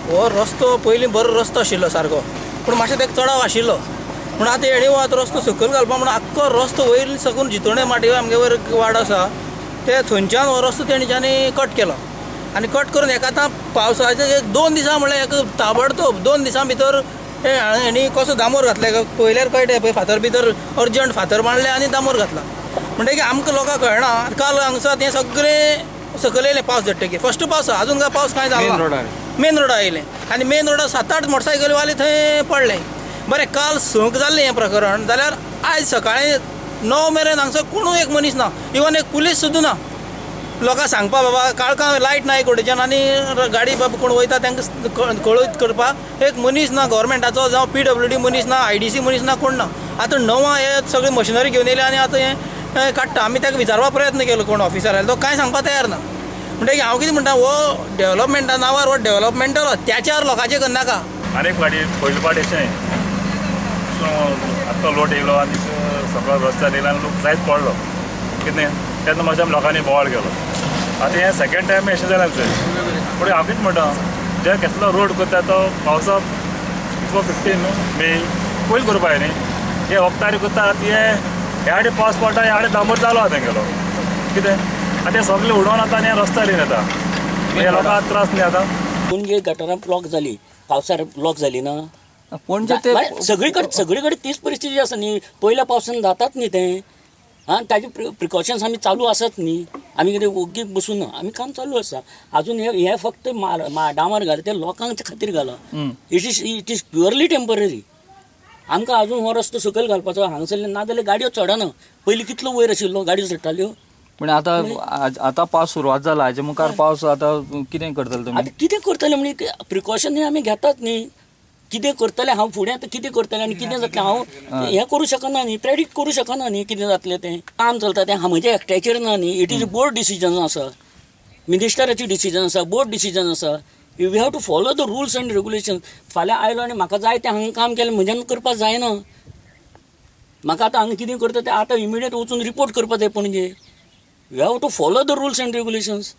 हो रस्तो पयलीं बरो रस्तो आशिल्लो सारको, पूण मातशें तेका चडाव आशिल्लो. पूण आतां हेणी हो आतां रस्तो सकयल घालपा म्हणून आख्खो रस्तो वयर साकून जितोणे माटयो आमगे वयर वाडो आसा ते थंयच्यान हो रस्तो तेणच्यानी कट केलो आनी कट करून हेका आतां पावसाचे एक 2 दिसां म्हणल्यार एक ताबडतोब 2 दिसां भितर हेणी कसो दामोर घातले पळयल्यार कळटा पळय, फातर भितर अर्जंट फातर बांदले आनी दामोर घातला. म्हणटकीर आमकां लोकांक कळना. काल हांगसर तें सगळें सकयल येयलें पावस झडटकीर, फस्ट पावस, अजून काय पावस कांय जालो मेन रोडार. मेन रोडार येयलें आनी मेन रोडार 7-8 मोटरसायकलीवाले थंय पडले. बरें, काल 6 जाल्लें हें प्रकरण, जाल्यार आयज सकाळीं 9 मेरेन हांगसर कोणूय एक मनीस ना, इवन एक पुलीस सुद्दां ना. लोकांक सांगपा बाबा काळखां लायट ना एक वटेच्यान आनी गाडी बाबा कोण वयता तांकां कळीत करपाक एक मनीस ना, गव्हर्मेंटाचो जावं PWD मनीस ना, IDC मनीस ना, कोण ना. आतां 9 हे सगळी मशिनरी घेवन येयले आनी आतां हें काडटा. आमी ताका विचारपाक प्रयत्न केलो कोण ऑफिसर आयलो तो कांय सांगपाक तयार ना. म्हणटकीर हांव कितें म्हणटा, हो डेव्हलपमेंटा नांवार हो डेव्हलपमेंटल अत्याचार लोकांचेर करनाका. आनी एक फाटी पयले फाटी अशें आत्तां लोट येयलो आनी सगळो रस्त्यार येयलो आनी लोक जायत पडलो कितें तेन्ना मातशें आमी लोकांनी बोवाळ केलो. आतां हें सेकेंड टायम अशें जालें आमचें. पूण हांव कितें म्हणटा, जे केसलो रोड करता तो पावसा बिफोर 15 मे पयलीं करपा जाय न्ही. हे वखदारी करता आतां हे ह्या आडी पावस पडटा, ह्या आडी डांबर चालू आहा तेंगेलो कितें. आतां हे सगळें उडोवन आतां आनी रस्त्यार येवन येता, हे लोकांक त्रास न्ही आतां. पणजे गटरां ब्लॉक जाली, पावसार ब्लॉक जाली ना पणजे ते सगळी कडेन तीच परिस्थिती आसा न्ही. पयल्या पावसान जातात न्ही तें. आं, ताजे प्रिकॉशन्स आमी चालू आसात न्ही. आमी कितें ओगी बसून ना, आमी काम चालू आसा. आजून हे फक्त डांबर घाला ते लोकांच्या खातीर घाला. It is purely temporary. आमकां आजून हो रस्तो सकयल घालपाचो हांगासरल्यान, ना जाल्यार गाडयो चडना. पयलीं कितलो वयर आशिल्लो गाडयो चडटाल्यो. पण आतां आतां पावस सुरवात जाला, हाजे मुखार पावस आतां कितें करतले तुमी? आतां कितें करतले म्हणजे प्रिकॉशन हे आमी घेतात न्ही. कितें करतले हांव फुडें आतां कितें करतलें आनी कितें जातलें हांव हें करूं शकना न्ही, प्रेडिक्ट करूं शकना न्ही कितें जातलें तें. काम चलता तें म्हजें एकट्याचेर ना न्ही. It is board decision आसा, मिनिस्टराची डिसिजन आसा, बोर्ड डिसिजन आसा. We have to follow the rules and regulation. फाल्यां आयलो आनी म्हाका जाय तें हांगा काम केलें म्हज्यान करपाक जायना. म्हाका आतां हांगा कितें करता तें आतां इमिडिएट वचून रिपोर्ट करपाक जाय Panaji. You have to follow the rules and regulations.